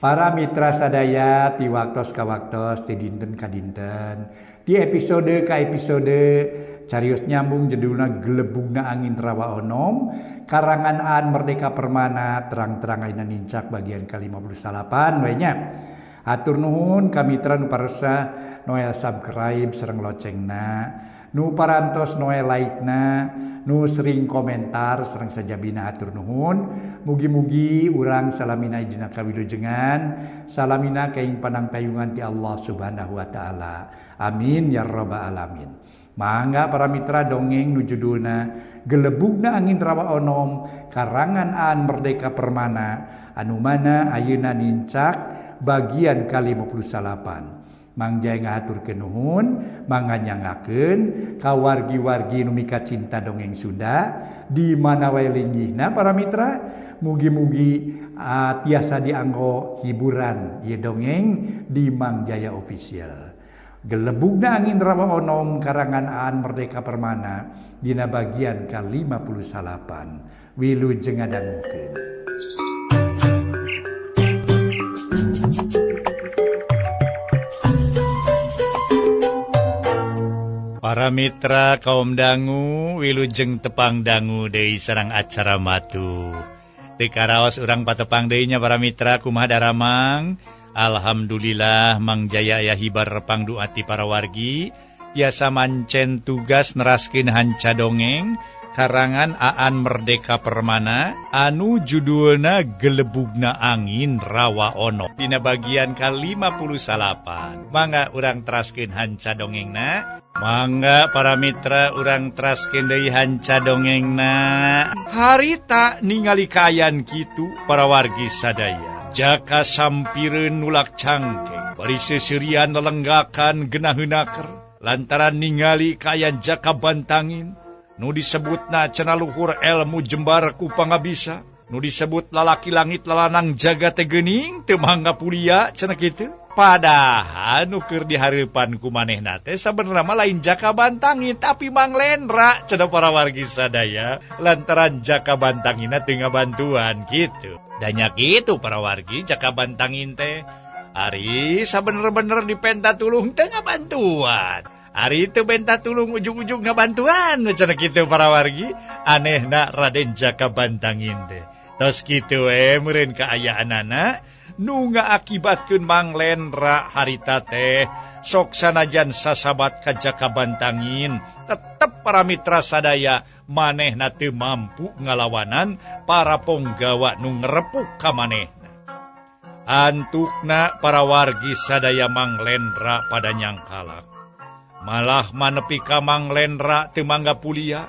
Para mitra sadaya ti waktos ka waktos, ti dinten ka dinten, ti episode ka episode, carios nyambung judulna Gelebugna Angin Rawa Onom karangan Aan Merdeka Permana, terang-terang ayeuna nincak bagian ke-58 we nya. Hatur nuhun ka mitra nu paresa noel subscribe sareng locengna, nu parantos noel like-na, nu sering komentar sareng sajabina, hatur nuhun. Mugi-mugi urang salamina dina kawilujengan, salamina kaing panangtayungan ti Allah Subhanahu wa taala. Amin ya rabbal alamin. Mangga para mitra, dongeng nu judulna Gelebugna Angin Rawa Onom karangan Aan Merdeka Permana anu mana ayeuna nincak bagian ke-58. Mang Jaya ngahaturkeun nuhun, mangga nyanggakeun ka wargi-wargi nu mika cinta dongeng Sunda di mana wae linggihna. Para mitra, mugi-mugi tiasa dianggo hiburan ieu dongeng di Mang Jaya Official. Gelebugna Angin Rawa Onom karangan Aan Merdeka Permana dina bagian ke-58. Wilujeng ngadangukeun. Para mitra kaum dangu, wilujeng tepang dangu deui sareng acara matu. Teu karaos urang patepang deui nya, para mitra. Kumaha daramang? Alhamdulillah, Mang Jaya aya hibar pangdoa ti para wargi, tiasa mancen tugas neraskeun hanca dongeng karangan Aan Merdeka Permana anu judulna Gelebugna Angin Rawa Onom dina bagian ke-58. Mangga urang teraskeun hanca dongengna. Mangga para mitra, urang teraskeun deui hanca dongengna. Harita ningali kaayaan kitu, para wargi sadaya, Jaka sampireun nulak cangkeng bari seserian lelenggakan genaheun lantaran ningali kaayaan Jaka Bantangin nu disebutna cenah luhur elmu jembar ku pangabisa, nu disebut lalaki langit lalanang jagat teh geuning teu mangga pulia cenah kitu. Padahal nu keur dihareupan ku manehna teh sabenerna mah lain Jaka Bantangin tapi Mang Lendra cenah, para wargi sadaya, lantaran Jaka Bantangina teu ngabantuan kitu. Danya kitu, para wargi, Jaka Bantangin teh ari sabener-bener dipenta tulung teu ngabantuan. Ari itu benta tulung ujung-ujung ngabantuan cenah kitu, para wargi. Anehna Raden Jaka Bantangin teh. Tos kitu we meureun kaayaanana nu ngaakibatkeun Mang Lendra harita teh sok sanajan sasabat ka Jaka Bantangin, tetep, para mitra sadaya, manehna teu mampu ngalawanan para ponggawa nu ngerepuk ka manehna. Antukna, para wargi sadaya, Mang Lendra pada nyangkalak. Malah manepi ka Mang Lendra teu mangga pulia,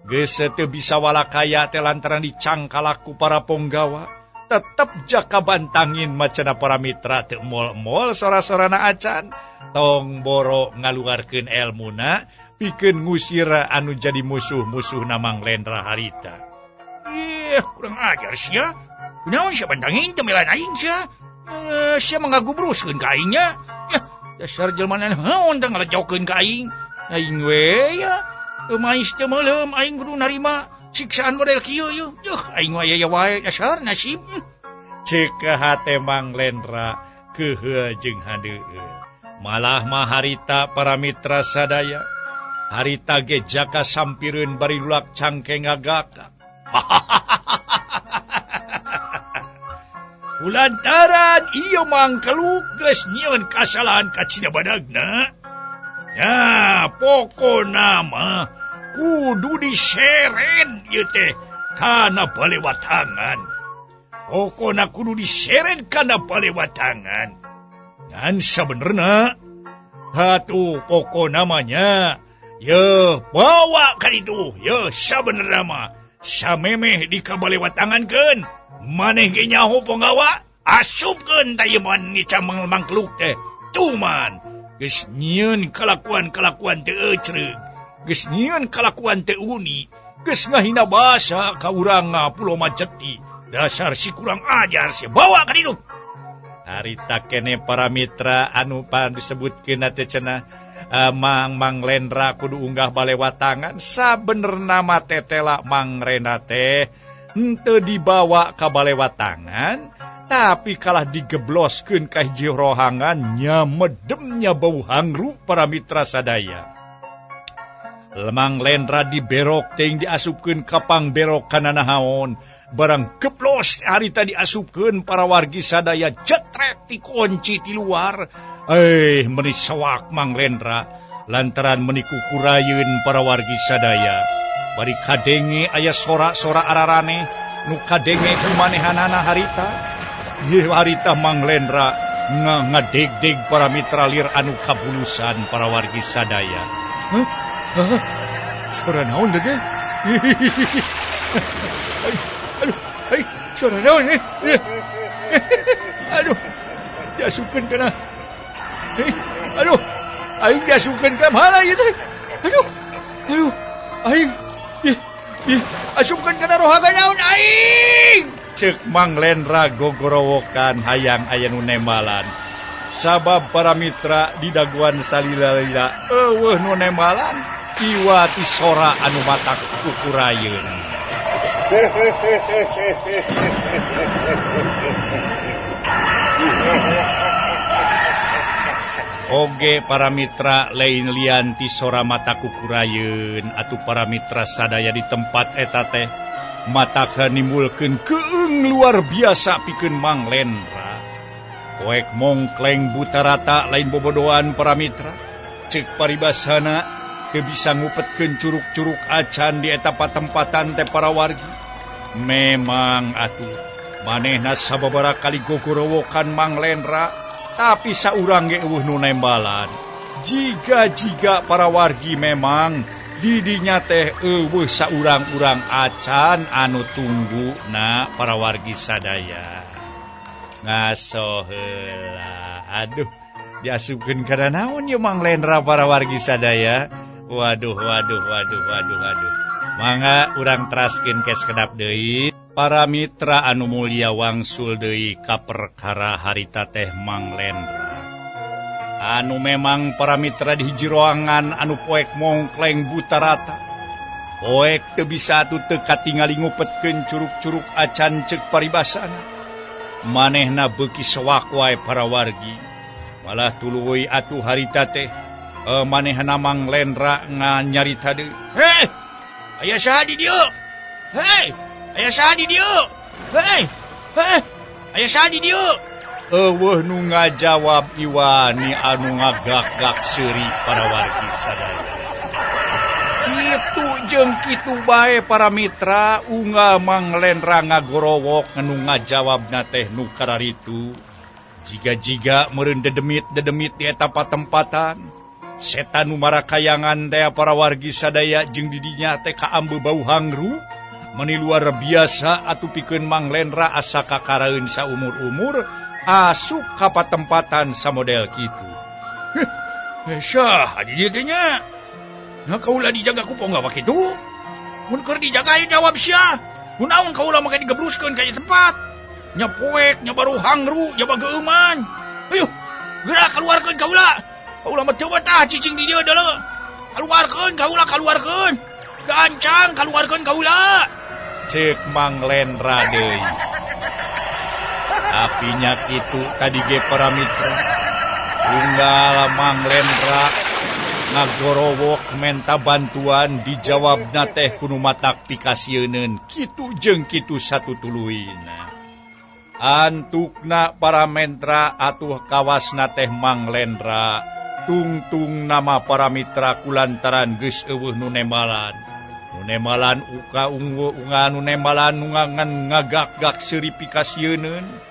geus teu bisa walakaya teh lantaran dicangkalak ku para ponggawa. Tetep Jaka Bantangin macana, para mitra, teu mol-mol sora-sorana acan, tong boro ngaluarkeun elmuna pikeun ngusir anu jadi musuh-musuh Mang Lendra harita. Ih, kurang ajar sia. Kunaon sia Bantangin teu melan aing sia? Eh, sia mah ngagubruskeun ka aing nya. Yah, dasar jelema naon teh ngalejokeun ka aing. Aing we ya. Teu mais teu meuleum aing kudu narima siksaan model kieu yeuh. Duh, aing mah aya wae, dasar nasib. Ceuk hate Mang Lendra kehe jeung handeueun. Malah mah harita, para mitra sadaya, harita ge Jaka sampireun bari lulak cangkeng ngagakak. Kulantaran ieu mangkeluk geus nyieun kasalahan kacida badagna. Ya, pokona mah kudu diseret ieu teh kana balewatangan. Pokona kudu diseret kana balewatangan. Ngan sabenerna atuh pokok namanya ye bawa ka ditu ye, sabenerna mah samemeh di kabalewatangankeun maneh ge nyaho ponggawa, asupkeun ta ieu mah nicamang mangkluk teh. Tuman geus nyieun kalakuan-kalakuan teu ecreug, geus nyieun kalakuan teu uni, geus ngahina basa ka urang Pulau Majeti. Dasar si kurang ajar si, bawa ka ditu. Harita kene, para mitra, anu pan disebutkeun teh cenah Mang Mang Lendra kudu unggah balewatangan, sabenerna mah tetela Mang Lendra teh henteu dibawa ka balewatangan. Tapi kalah digebloskeun ka hiji rohangan nya medemnya bau hangru para mitra sadaya. Mang Lendra diberok ting diasupkeun ka pangberok kana nahaon. Barang geblos harita diasupkeun para wargi sadaya jetrek dikunci di luar. Meni sewak Mang Lendra lantaran meni kukurayeun para wargi sadaya. Bari kadenge aya sora-sora araraneh nu kadenge kumanehanana harita. Ye harita Mang Lendra ngadegdeg para mitra lir anu kabulusan para wargi sadaya. Hah? Hah? Suara naon teh? Aduh, ai, suara naon eh? Aduh, diasupkeun kana. Aduh, aing diasupkeun ka mana ieu teh? Aduh, aduh, aing asupkeun kana rohaga naon aing? Ceuk Mang Lendra gogorowokan hayang aya nu nembalan. Sabab para mitra di daguan salila-lila eueuh nu nembalan iwati sora anu matak kukurayeun. Oge para mitra lain lian ti sora mata kukurayeun atuh para mitra sadaya di tempat eta teh mataka nimbulkeun keung luar biasa pikeun Mang Lendra. Poek mongkleng buta rata lain bobodoan para mitra. Ceuk paribasana teu bisa ngupetkeun curug-curug acan di eta patempatan teh para wargi. Memang atuh manehna sababaraha kali gogorowokan Mang Lendra, tapi saurang ge eueuh nu nembalan. Jiga-jiga para wargi memang didinya teh eueuh saurang-urang acan anu tunggu na para wargi sadaya. Ngaso heula. Aduh, diasupkeun kana naon ieu Mang Lendra para wargi sadaya. Waduh, waduh, waduh, waduh, waduh. Mangga urang teraskeun ke sakedap deui. Para mitra anu mulia wangsul deui ka perkara harita teh Mang Lendra. Anu memang para mitra di hiji ruangan anu poek mongkleng buta rata. Poek teu bisa atuh teu katingali ngupetkeun curug-curug acan ceuk paribasana. Manehna beuki sewak wae para wargi. Malah tuluy atuh harita teh manehna Mang Lendra nganyarita deui. Hei, aya saha di dieu? Hei, aya saha di dieu? Hei, hei, aya saha di dieu? Eueuh nu ngajawab iwani anu ngagak-gak seuri para wargi sadaya. Kitu jeung kitu bae para mitra unggal Mang Lendra ngagorowok nu ngajawabna teh nu kararitu. Jiga-jiga meureun dedemit-dedemit di eta patempatan. Setan nu marakayangan teh para wargi sadaya jeung didinya teh kaambe bau hangru. Meni luar biasa atuh pikeun Mang Lendra asa kakaraeun saumur-umur asup ka patempatan samodel kitu. Syah, di dieu teh nya. Nah kaula dijaga ku ponggawa kitu. Mun keur dijaga aya jawab sia. Kunaon kaula make digebruskeun ka ieu tempat? Nya poek, nya baru hangru, nya bageuman. Ayo, geura kaluarkeun kaula. Kaula mah teu betah cicing di dieu deuleu. Kaluarkeun kaula, kaluarkeun. Gancang kaluarkeun kaula. Ceuk Mang Lendra deui. Apinya kitu tadi ge para mitra. Unggal Mang Lendra ngagorowok menta bantuan dijawabna teh kudu matak pikasieuneun kitu jeung kitu satutuluyna. Antukna para mentra atuh kawasna teh Mang Lendra tungtung nama para mitra kulantaran geus eueuh nu nembalan. Nu nembalan uka ungu unga nu nembalan nu ngan ngagak-gak seuri pikasieuneun.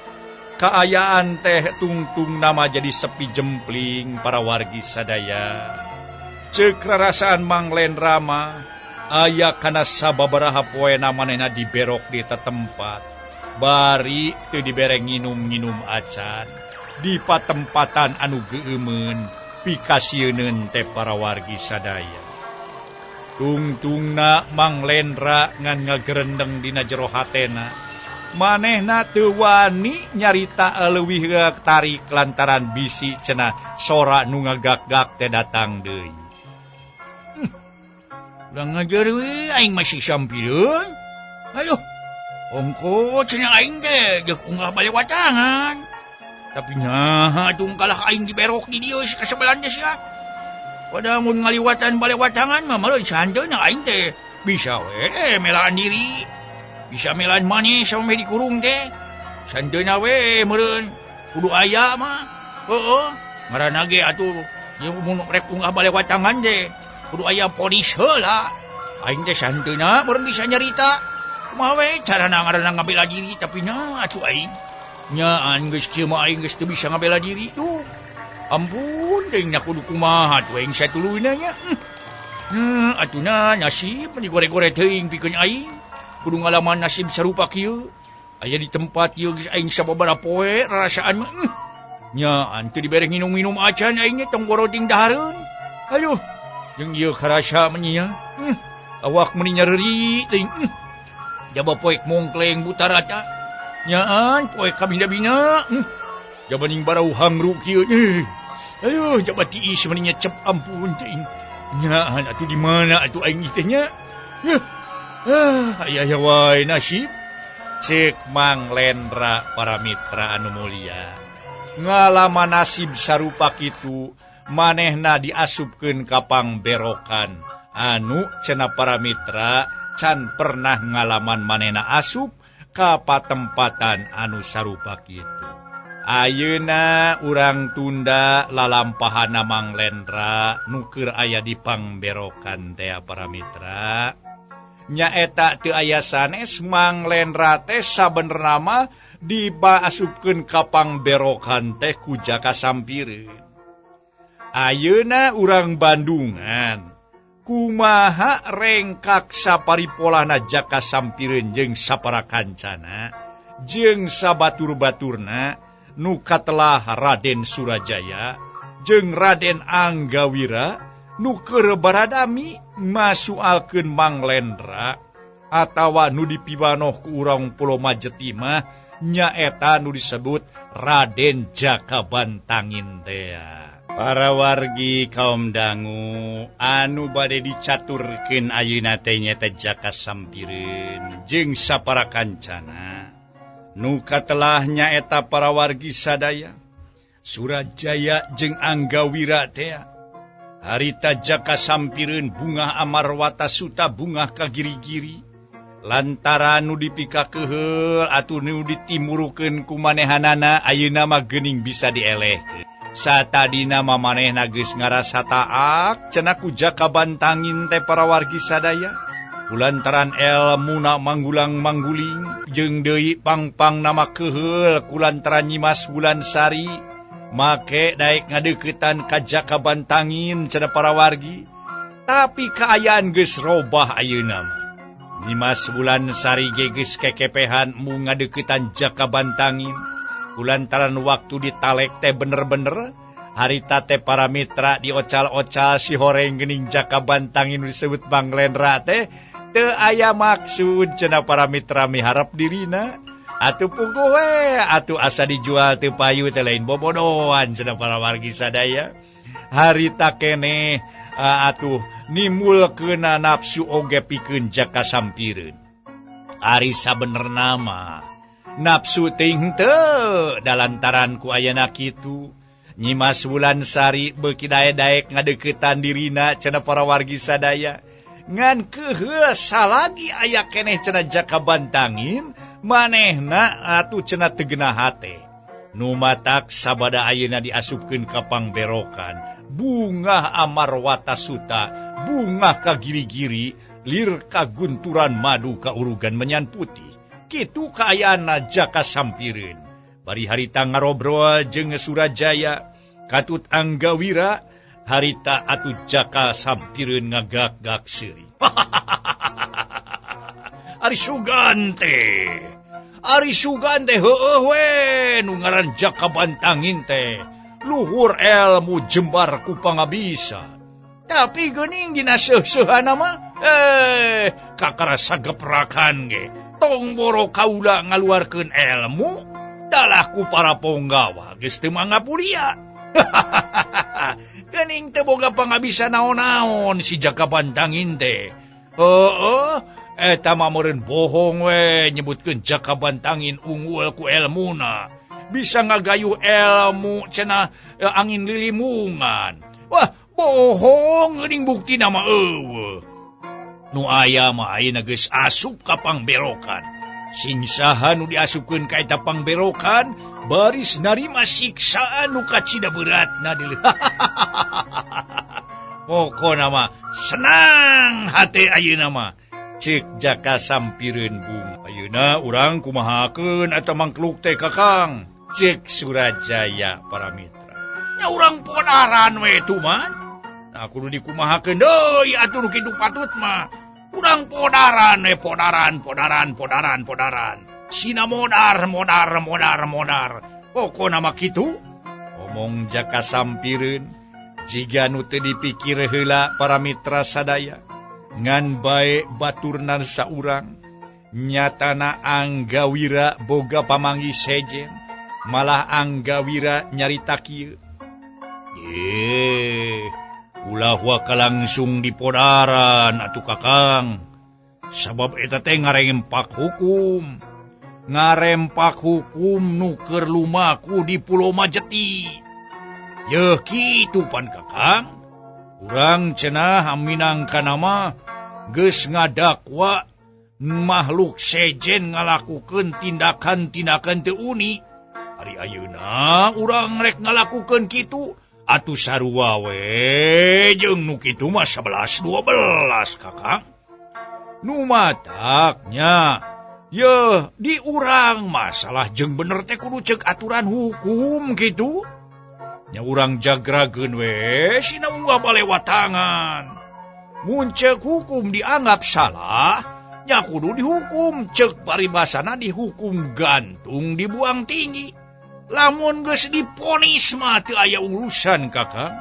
Kaayaan teh tungtung nama jadi sepi jempling para wargi sadaya. Ceuk rarasaan Mang Lendra mah aya kana sababaraha poena manehna diberok di eta tempat. Bari teu dibere nginum-nginum acan di patempatan anu geueumeun pikasieuneun teh para wargi sadaya. Tungtungna Mang Lendra ngan ngagerendeng dina jero hatena. Manehna teu wani nyarita leuwih tarik lantaran bisi cenah sora nu ngagak-gak teh datang deui. Ulah ngajar we aing masih sampireun. Aduh, Ongko cenah aing teh geuk unggah balewatangan. Tapi nah atuh kalah aing diberok di dieu kasebelan teh sia. Pada mun ngaliwatan balewatangan mah meureun santeuna aing teh bisa we melaan diri. Bisa melaan maneh sampe dikurung teh. Santeuna we meureun kudu aya mah. Heeh, ngaranna ge atuh ieu mun rek unggah balewatangan teh kudu aya polis heula. Aing teh santeuna meureun bisa nyarita. Kumaha we carana ngaranna ngabela diri tapi nah atuh aing nyaan geus kieu mah aing geus teu bisa ngabela diri. Duh. Ampun teuing nya kudu kumaha atuh aing satuluyna nya. Atuh na nasib digore-gore teuing pikeun aing. Kudu ngalaman nasib sarupa kieu. Aya di tempat ieu geus aing sababaraha poe rarasaan mah. Nyaan teu dibere nginum-minum acan aing nya tong boroting dahareun. Aduh, jeung ieu karasa mah nya. Awak meuni nyareuri teuing. Jaba poek mongkleng buta rata. Nyaan poek kabina-bina. Jaba ning barau hangru kieu. Aduh, jaba tiis meuni nyecep ampun teuing. Nyaan atuh di mana atuh aing teh nya? Aya aya wae nasib. Ceuk Mang Lendra para mitra anu mulia. Ngalaman nasib sarupa kitu manehna diasupkeun ka pangberokan anu cenah para mitra can pernah ngalaman manehna asup ka patempatan anu sarupa kitu. Ayeuna urang tunda lalampahana Mang Lendra nu keur aya di pangberokan teh para mitra. Nyaeta teu aya sanes Mang Lendra teh sabenerna mah dibaasupkeun ka pangberokan teh ku Jaka Sampireun. Ayeuna urang Bandungan kumaha rengkak saparipolana Jaka Sampireun jeung sapara kancana jeung sabatur-baturna nu katelah Raden Surajaya jeung Raden Anggawira nu keur baradami masualkeun Mang Lendra atawa nu dipibanoh ku urang Pulo Majeti mah nyaeta nu disebut Raden Jaka Bantangin teh. Para wargi kaum dangu anu bade dicaturkeun ayeuna teh nyaeta Jaka Sampireun jeung sapara kancana nu katelah nyaeta para wargi sadaya Surajaya jeung Anggawira teh. Harita Jaka Sampireun bungah Amarwata Suta bungah ka giri-giri lantaran nu dipikakeheul atuh nu ditimurukeun ku manehanana ayeuna mah geuning bisa dielehkeun. Satadina mah manehna geus ngarasa taak cenah ku Jaka Bantangin teh para wargi sadaya kulantaran elmuna manggulang-mangguling jeung deui pangpang nama keheul kulantaran Nyimas Wulansari make daek ngadeuketan ka Jaka Bantangin cenah para wargi. Tapi kaayaan geus robah ayeuna mah. Nyimas Wulansari ge geus kekepehan mu ngadeuketan Jaka Bantangin kulantaran waktu ditalek teh bener-bener harita teh para mitra diocal-ocal si horeng geuning Jaka Bantangin disebut Mang Lendra teh teu aya maksud cenah para mitra miharep dirina. Atuh puguh we atuh asa dijual teu payu teh lain bobodohan cenah para wargi sadaya. Harita keneh atuh nimulkeunna nafsu oge pikeun Jaka Sampireun. Ari sabenerna mah nafsu teuing teu dalantaran ku ayana kitu Nyimas Wulansari beuki daek-daek ngadeuketan dirina cenah para wargi sadaya. Ngan keheul salagi aya keneh cenah Jaka Bantangin manehna atuh cenah teu genah hate. Nu matak sabada ayeuna diasupkeun ka pangberokan bungah Amarwata Suta bungah ka giri-giri lir ka gunturan madu ka urugan menyan putih. Kitu kaayana Jaka Sampireun. Bari harita ngarobrol jeung Surajaya katut Anggawira harita atuh Jaka Sampireun ngagak-gak seuri. Ari sugan teh. Ari sugan teh heueuh we nu ngaran Jaka Bantangin teh. Luhur elmu jembar ku pangabisa. Tapi geuning dina seuh-seuhana mah kakara sageprakan ge. Tong boro kaula ngaluarkeun elmu dalah ku para ponggawa geus teu mangapulia. Geuning teu boga pangabisa naon-naon si Jaka Bantangin teh. Heueuh, Eta mah meureun bohong we nyebutkeun Jaka Bantangin unggul ku elmuna. Bisa ngagayuh elmu cenah angin lilimungan. Wah, bohong geuning buktina mah eueuh. Nu aya mah ayeuna geus asup ka pangberokan. Sing saha nu diasupkeun ka eta pangberokan baris narima siksaan nu kacida beratna deui. Pokona mah senang hate ayeuna mah. Cek Jaka Sampireun bung. Ayeuna urang kumahakeun eta mangkluk teh Kakang? Cek Surajaya para mitra. Nya urang podaran we tuman. Nah kudu dikumahakeun deui atuh nu kitu patut mah. Urang podaran we podaran podaran podaran podaran. Sina modar modar modar modar. Pokona mah kitu. Omong Jaka Sampireun jiga nu teu dipikir heula para mitra sadaya. Ngan bae baturnan saurang nyatana Anggawira boga pamanggih sejen malah Anggawira nyarita kieu. Ulah waka langsung dipodaran atuh Kakang. Sabab eta teh ngarempak hukum. Ngarempak hukum nu keur lumaku di Pulau Majeti. Yeuh kitu pan Kakang. Urang cenah minangka nama geus ngadakwa makhluk sejen ngalakukeun tindakan-tindakan teu uni. Ari ayeuna urang rek ngalakukeun kitu atuh sarua we jeung nu kitu mah 11 12 Kakang. Nu mataknya yeuh di urang masalah jeung bener teh kudu ceuk aturan hukum kitu. Nya urang jagrageun we sina unggah balewatangan. Mun ceuk hukum dianggap salah, nya kudu dihukum ceuk paribasana dihukum gantung dibuang tinggi. Lamun geus diponis mah teu aya urusan Kakang.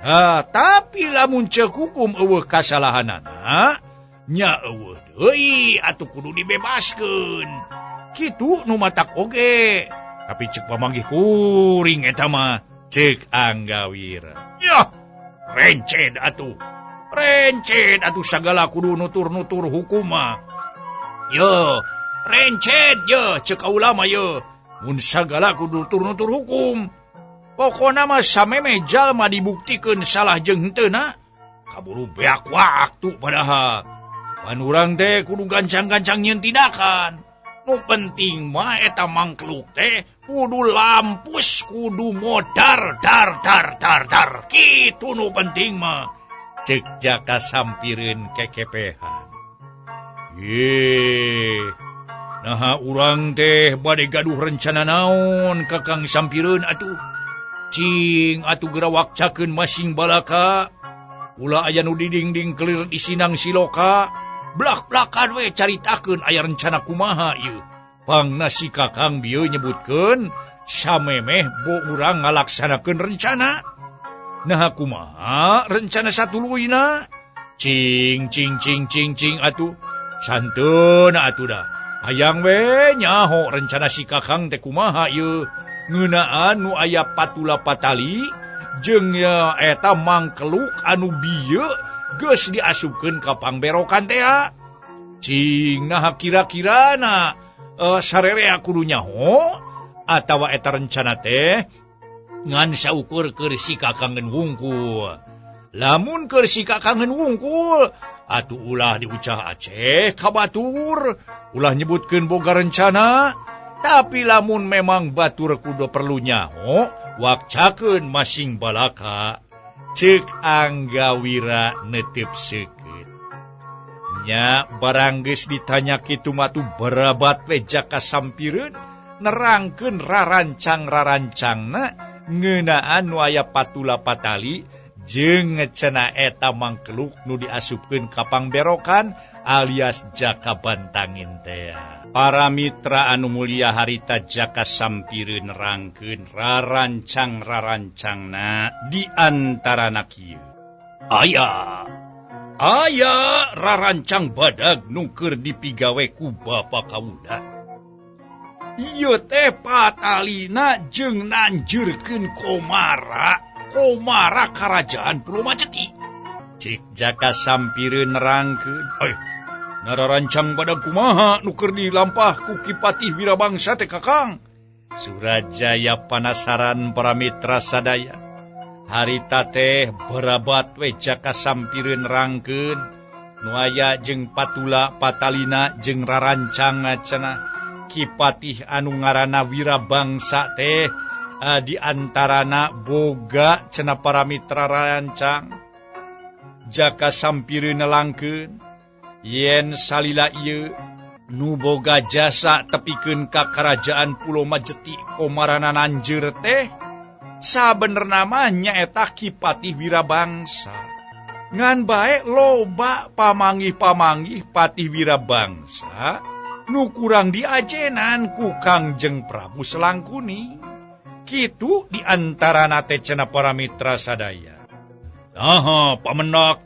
Ha, tapi lamun ceuk hukum eueuh kasalahanana, nya eueuh deui atuh kudu dibebaskeun. Kitu nu matak oge. Tapi ceuk pamanggih kuring eta mah ceuk Anggawira. Yah, renced atuh. Renced atuh sagala kudu nutur-nutur hukum mah. Yo, renced ye ceuk kaula mah ye. Mun sagala kudu nutur-nutur hukum. Pokona mah sameme jalma dibuktikeun salah jeung henteuna, kaburu beak waktu padahal. Pan urang teh kudu gancang-gancang nyieun tindakan. Nu penting mah eta mangkluk teh kudu lampus, kudu modar dar dar dar dar. Kitu nu penting mah. Ceuk Jaka Sampireun kekepehan. Ye. Naha urang teh bade gaduh rencana naon Kakang Sampireun atuh. Cing atuh geura wakcakeun masing balaka. Ulah aya nu didingding kelir di sinang siloka. Blak-blakan we caritakeun aya rencana kumaha ieu. Pangna si Kakang bieu nyebutkeun samemeh bo urang ngalaksanakeun rencana. Naha kumaha rencana satuluyna? Cing cing cing cing cing atuh. Santeuna atuh dah. Hayang we nyaho rencana si Kakang teh kumaha ieu. Ngeunaan nu aya patula patali jeung ya eta mangkeluk anu bieu geus diasupkeun ka pangberokan teh. Cing naha kira-kirana sarerea kudu nyaho atawa eta rencana teh ngan saukur keur si Kakangeun wungkul. Lamun keur si Kakangeun wungkul atuh ulah diucah aceh ka batur, ulah nyebutkeun boga rencana. Tapi lamun memang batur kudu perlu nyaho, wakcakeun masing balaka. Ceuk Anggawira netep seukeut. Nya barang geus ditanya kitu mah tuh berabat we Jaka Sampireun nerangkeun rarancang-rarancangna ngeunaan nu aya patula patali jeung cenah eta mangkeluk nu diasupkeun ka pangberokan alias Jaka Bantangin teh. Para mitra anu mulia harita Jaka Sampireun nerangkeun rarancang-rarancangna di antarana kieu. Aya aya rarancang badag nu keur dipigawe ku Bapa kaula. Ieu teh patalina jeung nanjeurkeun komara, komara karajaan Pulau Majeti. Cik Jaka Sampireun nerangkeun, "Euy, Nararancang badag kumaha nu keur dilampah ku Ki Patih Wirabangsa teh Kakang. Surajaya panasaran para mitra sadaya. Harita teh berabat we jaka sampireun rangkeun. Nu aya jeung patula patalina jeung rarancang cenah Ki Patih anu ngaranna Wirabangsa teh di antarana boga cenah para mitra rancang. Jaka sampireun langkeun yen salila ieu nu boga jasa tepikeun ka kerajaan Pulau Majeti komarana nanjeur teh sabenerna mah nyaeta Ki Patih Wirabangsa. Ngan bae loba pamanggih-pamanggih Patih Wirabangsa nu kurang diajenan ku Kangjeng Prabu Selangkuning. Kitu di antarana teh cenah para mitra sadaya. Aha, pamenak.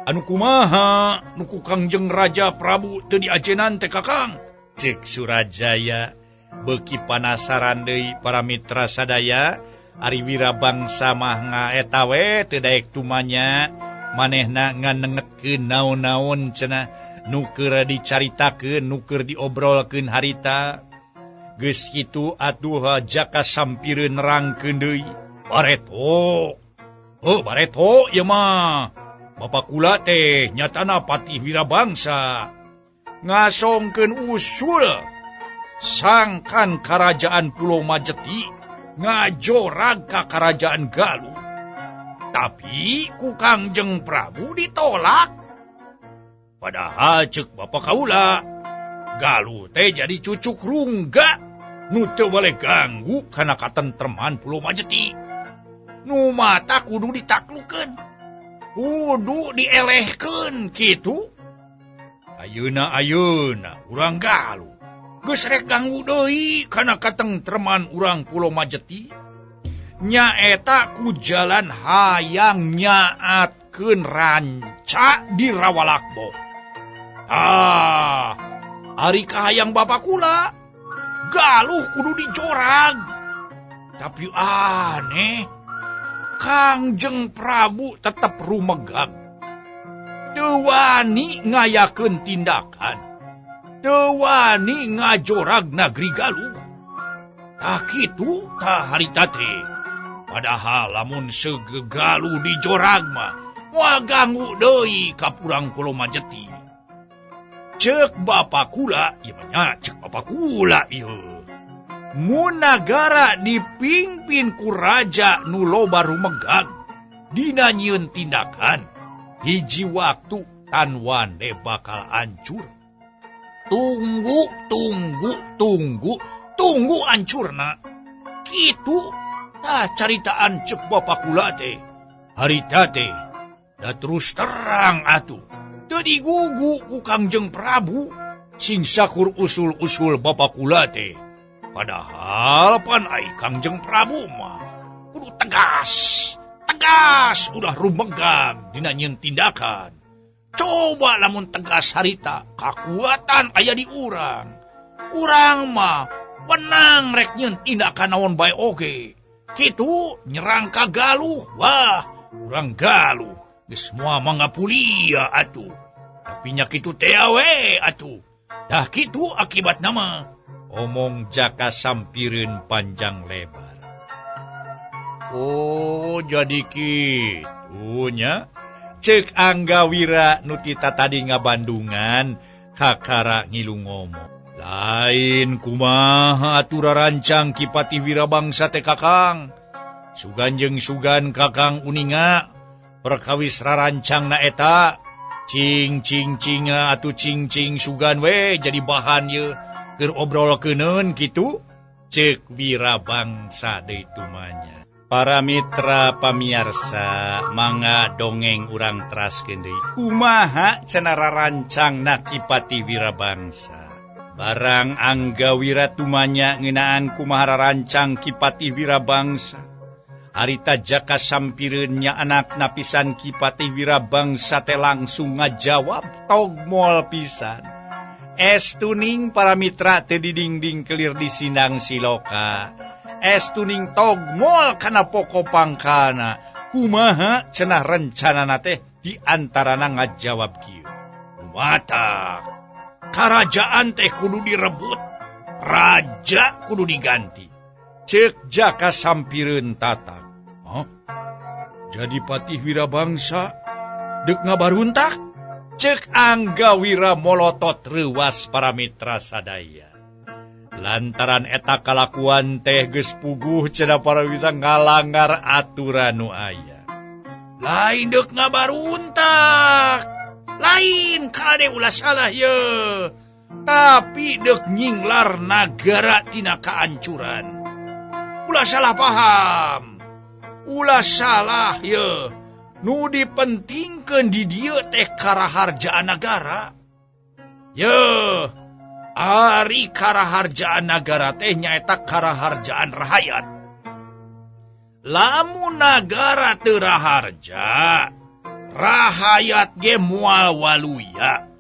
Anu kumaha nu ku Kangjeng Raja Prabu teu diajenan teh Kakang? Cek Surajaya beuki panasaran deui para mitra sadaya. Ari Wirabangsa mah ngaeta we teu daek tumanya manehna nganengetkeun naon-naon cenah nu keur dicaritakeun nu keur diobrolkeun harita. Geus kitu atuh jaka sampireun nerangkeun deui. Bareto. Oh, bareto ieu mah. Bapak kula teh nyatana Patih Wirabangsa ngasongkeun usul sangkan kerajaan Pulau Majeti ngajorag ka kerajaan Galuh. Tapi ku Kangjeng Prabu ditolak. Padahal cek bapak kaula Galuh teh jadi cucuk rungga nu teu boleh ganggu kana katentreman Pulau Majeti. Nu mata kudu ditaklukeun, kudu dielehkeun kitu. Ayeuna ayeuna urang Galuh geus rek ganggu deui kana katentreman urang Pulau Majeti. Nyaeta ku jalan hayang nyaatkeun ranca di Rawalakbo. Ah, ari kahayang bapak kula Galuh kudu dijorag. Tapi aneh, Kangjeng Prabu tetep rumegang. Teu wani ngayakeun tindakan. Teu wani ngajorag nagri Galuh. Tah kitu tah harita teh. Padahal lamun segegaluh dijorag mah moal ganggu deui ka purang Pulau Majeti. Cek bapak kula, ieu mah nya cek bapak kula ieu. Mun nagara dipimpin ku raja nu loba rumegang dina nyieun tindakan, hiji waktu tanwande bakal hancur. Tunggu, tunggu, tunggu, tunggu hancurna. Kitu tah caritaan cek bapak kula teh. Harita teh da terus terang atuh teu digugu ku Kangjeng Prabu sing sakur usul-usul bapak kula teh. Padahal pan ai Kangjeng Prabu mah kudu tegas, tegas ulah rumegang dina nyieun tindakan. Coba lamun tegas harita kakuatan aya di urang. Urang mah wenang rek nyieun tindakan naon bae oge. Kitu nyerang ka Galuh, wah urang Galuh geus moal mangapulia atuh. Tapi nya kitu teh we atuh. Tah kitu akibatna mah. Omong jaka sampireun panjang lebar. Oh, jadi kitu nya. Cek Anggawira nu tita tadi ngabandungan kakara ngilu ngomong. Lain kumaha atuh rarancang Ki Patih Wirabangsa teh Kakang. Sugan jeung sugan Kakang uninga perkawis rarancangna eta. Cing cing cinga atuh cing cing sugan we jadi bahan ye keur obrolkeuneun kitu. Cek Wirabangsa deui tumanya. Para mitra pamiarsa mangga dongeng urang teraskeun deui. Kumaha cenah rarancangna Ki Patih Wirabangsa. Barang Anggawira tumanya ngeunaan kumaha rarancang Ki Patih Wirabangsa. Harita jaka sampireun nya anak napisan Ki Patih Wirabangsa teh langsung ngajawab togmol pisan. Estuning para mitra teu didingding kelir di sindang siloka. Estuning togmol kana poko pangkana. Kumaha cenah rencanana teh di antarana ngajawab kieu. Matak karajaan teh kudu direbut, raja kudu diganti. Cek Jaka Sampireun tatag. Huh? Jadi Patih Wirabangsa dek ngabaruntak? Cek Anggawira molotot reuwas para mitra sadaya. Lantaran eta kalakuan teh geus puguh cenah para mitra ngalanggar aturan nu aya. Lain dek ngabaruntak, lain kade ulah salah ye, tapi dek nyinglar nagara tina kaancuran. Ulah salah paham, ulah salah ye. Nu dipentingkeun di dieu teh karaharjaan nagara. Ye, ari karaharjaan nagara teh nyaeta karaharjaan rahayat. Lamun nagara teu raharja, rahayat ge moal waluya.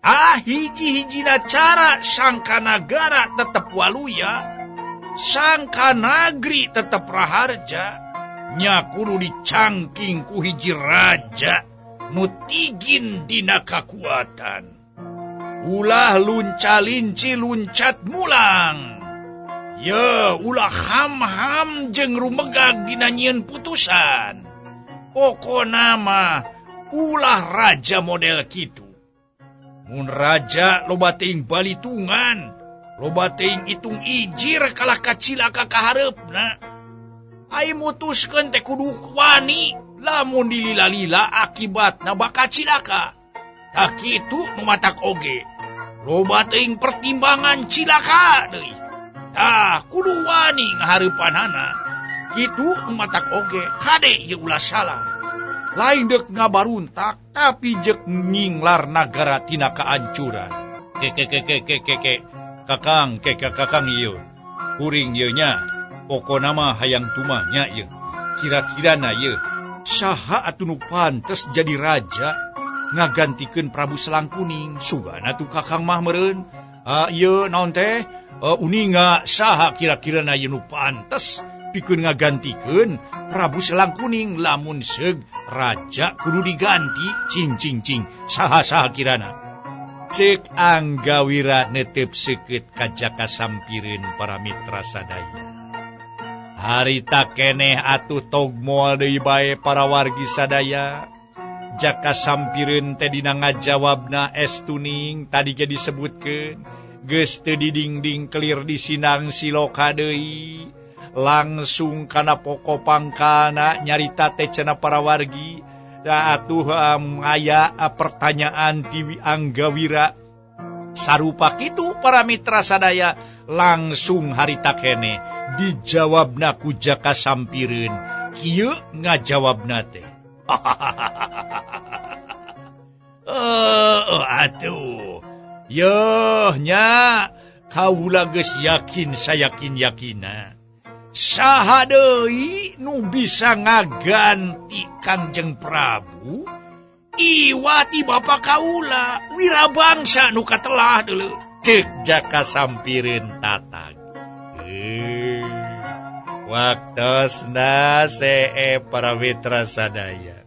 Ah, hiji-hijina cara sangka nagara tetep waluya, sangka nagri tetep raharja, nya kudu dicangking ku hiji raja nu tigin dina kakuatan. Ulah lunca-linci luncat mulang. Ye, ulah ham-ham jeung rumegag dina nyieun putusan. Pokona mah ulah raja model kitu. Mun raja loba teuing balitungan, loba teuing itung ijir kalah kacilaka kahareupna. Ai mutuskeun teh kudu wani, lamun dilila-lila akibatna bakal cilaka. Tah kitu nu matak oge. Loba teuing pertimbangan cilaka deui. Tah kudu wani ngahareupanana. Kitu nu matak oge kade ieu ulah salah. Lain deuk ngabaruntak tapi jeung nyinglar nagara tina kaancuran. Ke ke ke ke ke ke ke kakang ke kakang ieu. Kuring ieu nya. Pokona mah hayang tumah nya ieu. Kira-kirana ieu saha atuh nu pantes jadi raja ngagantikeun Prabu Selangkuning. Sugana tuh kakang mah meureun. Ieu naon teh? Uninga saha kira-kirana ieu nu pantes pikeun ngagantikeun Prabu Selangkuning lamun seug raja kudu diganti. Cing cing cing saha-saha kirana. Cek Anggawira netep seukeut ka Jaka Sampireun para mitra sadaya. Harita keneh atuh tog moal deui bae para wargi sadaya. Jaka Sampireun teh dina ngajawabna estuning tadi ge disebutkeun geus teu didingding kelir di sinang siloka deui. Langsung kana pokok pangkalna nyarita teh cenah para wargi. Da atuh aya pertanyaan ti Anggawira sarupa kitu para mitra sadaya. Langsung harita keneh dijawabna ku Jaka Sampireun. Kieu ngajawabna teh. Atuh. Yeuh nya kaula geus yakin sayakin-yakina. Saha deui nu bisa ngaganti Kangjeng Prabu? Iwati bapa kaula Wirabangsa nu katelah deuleu. Cek Jaka Sampireun tatag. Waktosna see para mitra sadaya.